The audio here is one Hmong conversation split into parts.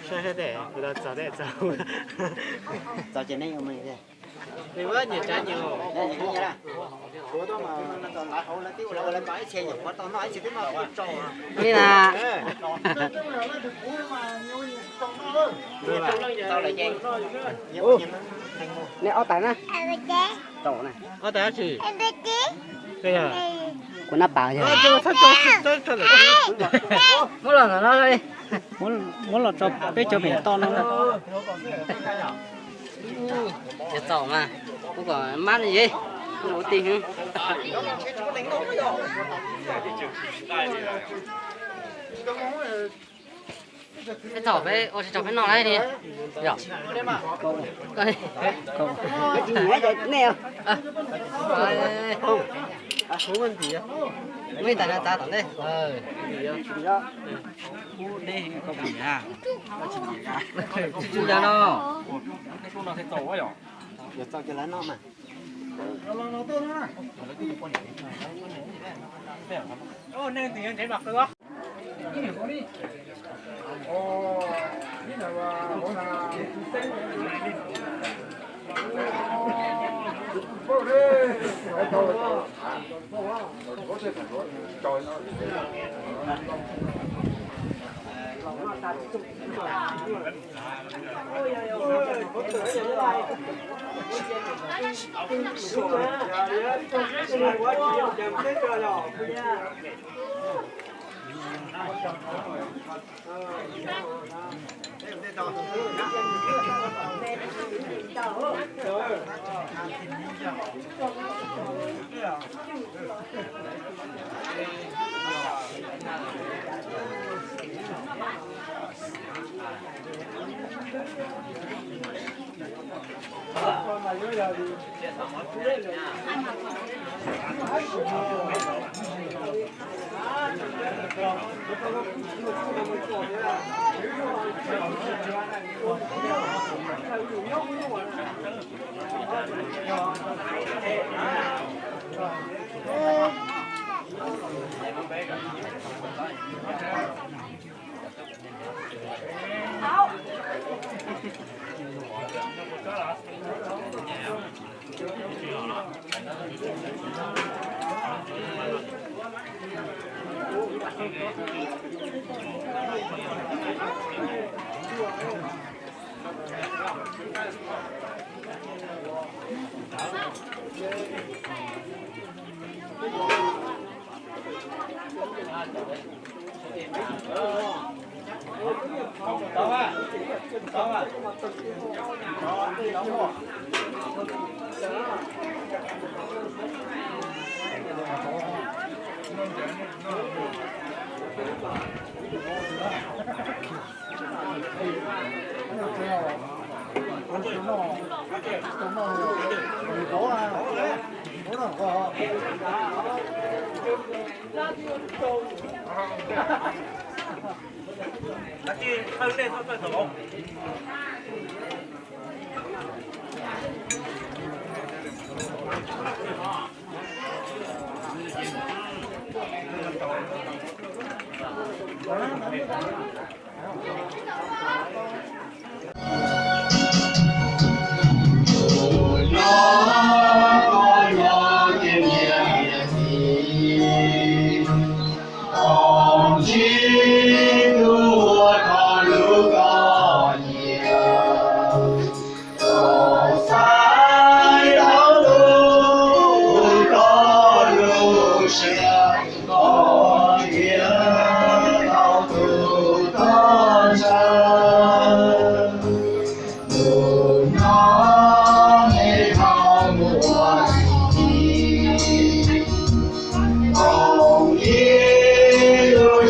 Saib saib tes, kuv tau txog tes txog. Txog ces nej yuav mus. Nws muab nyias tsav nyias. Li na. Nej ob tais na. Ob tais dab tsi? Kuv nab pas. Muab los ntawm no li. Muab los tso peb cov pem toj no. Txaus mas, kuv kom mab li ye, ua ti. Txaus peb ua tsis tau peb noj li. Yom. Nej. Muab ib tais no txav tom ntej. Tsis tsis yog no.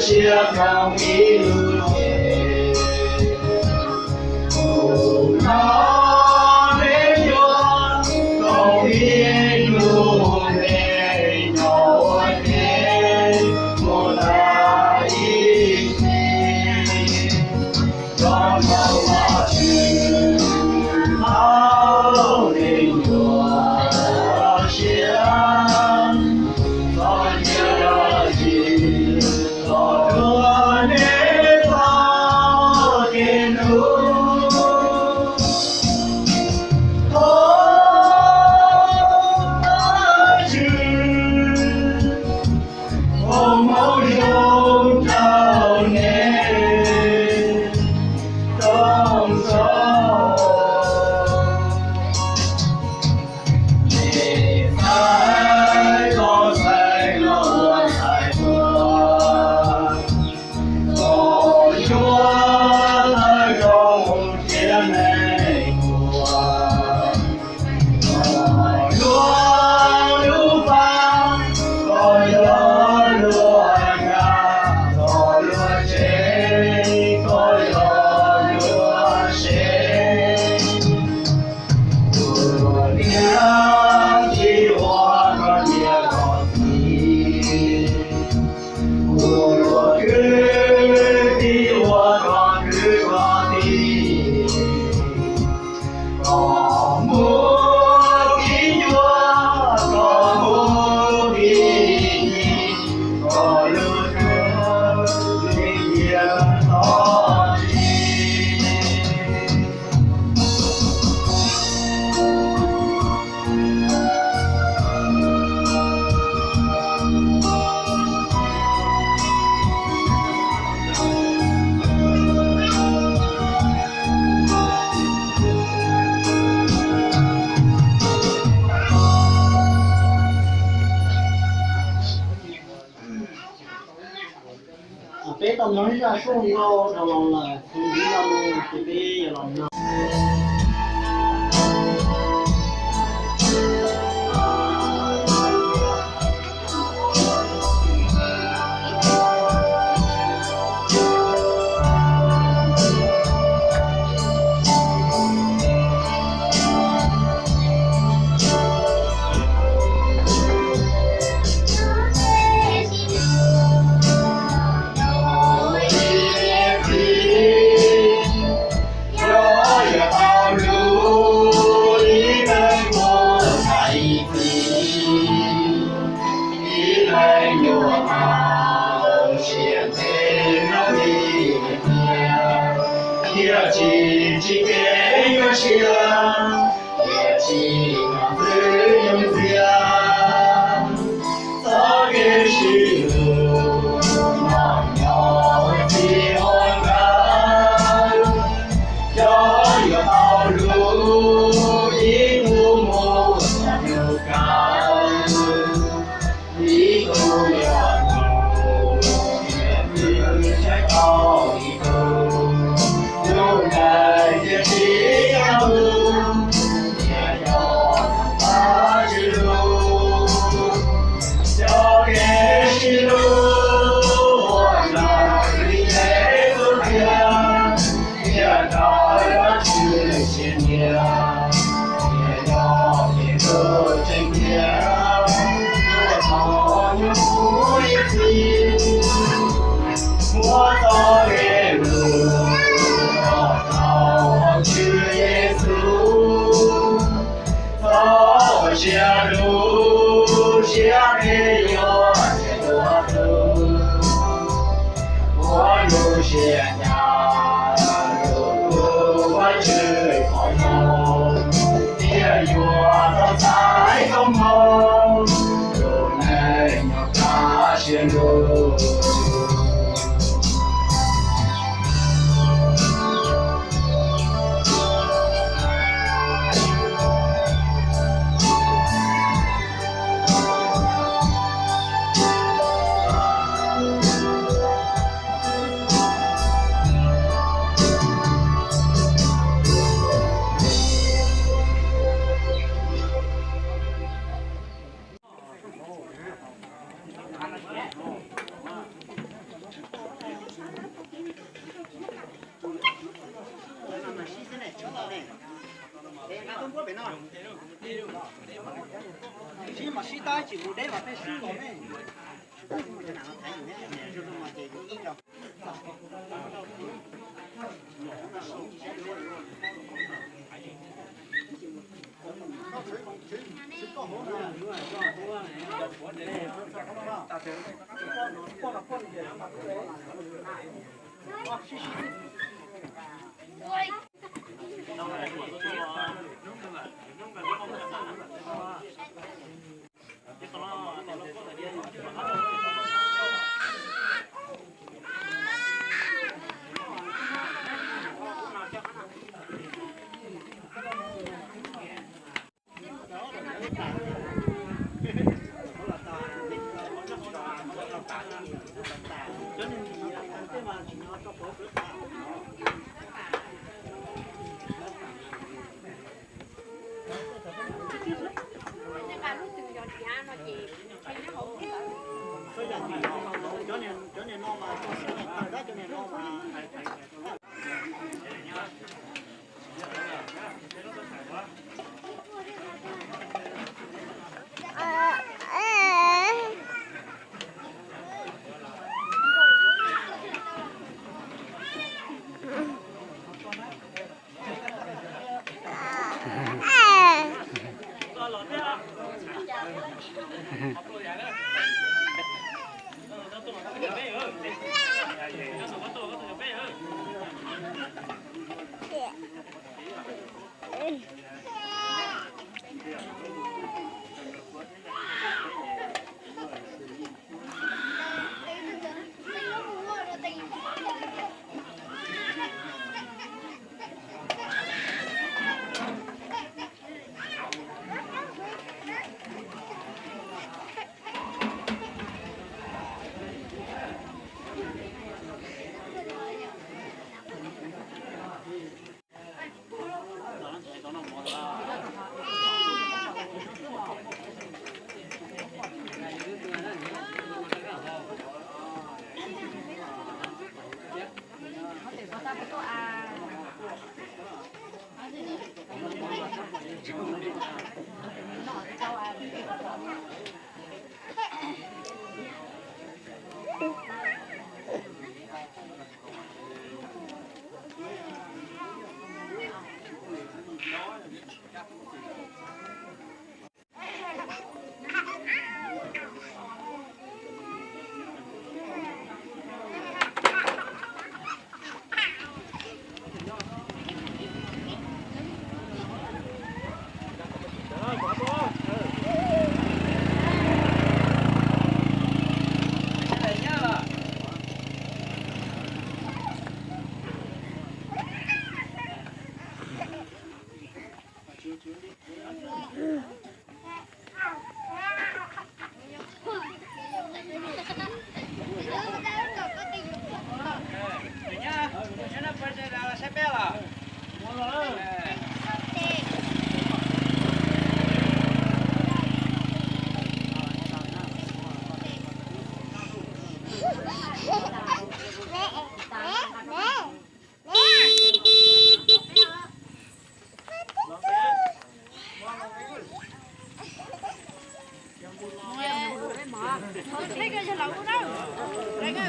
siab koom ib lub ntiaj teb, mus nrog peb yuav koom ib lub ntiaj teb, nyob ua ke mus tag ib sim. Rau Vajtswv hauv nej nyuam siab, txhob cia li los rau nej txoj kev hlub. Thov Vajtswv foom hmoov zoo rau nej rooj txhua. Nej txhais tes txhais taw los ua ntxhais hluas, kom yuav tau zoo thiab meej mom, kom yuav lub pab, kom yuav luag nkag txog luag tsev, kom yuav luag sev. Kuv luag niam tij ua koj niam koj txiv, kuv luag kwv tij ua koj kwv koj tij, kom muaj kev ncua, kom muaj kev ncig, kom lub hlwb lim hiam txhob txwv. Peb tau mloog zaj sub ntau dhau los lawm, txuas ntxiv no mus ces peb yuav los mloog. Yog yuav tau hlub ib leeg muaj ib txhis, ib leeg yuav tau siab ntev nyob li tiag, thiaj tsis tsim kev nyuaj siab, thiaj tsis hnov ntxwv nyoog ntxiag. Txoj kev sib hlub no nyob txij ua nkawd, yog yuav tau hlub ib tug muaj nug kawg, ib tug yog nug niam txiv saib tau ib tug, lub neej thiaj tsis yog lub, thiaj yog Vajtswv lub. Cov kev sib hlub ua raws li Yexus qhia, thiaj raug Vajtswv tsim txiaj, thiaj yog kev hlub tseeb tiag, tuaj txog nyob kuv ib txhis, muab txoj kev hlub rau Vajtswv Yexus. Txhob ua siab dub siab peb yuav tsum tuag txug, ua lub siab ncaj rau tus Vajtswv pom zoo, thiaj yuav tau txais koob hmoov, lub neej nyob kaj siab lug. Sib mas sib tab tsis mus deb los peb sib los ne.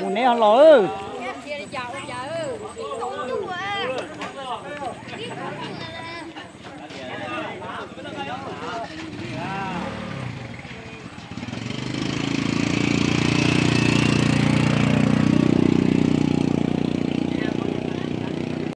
Mus neb ho los.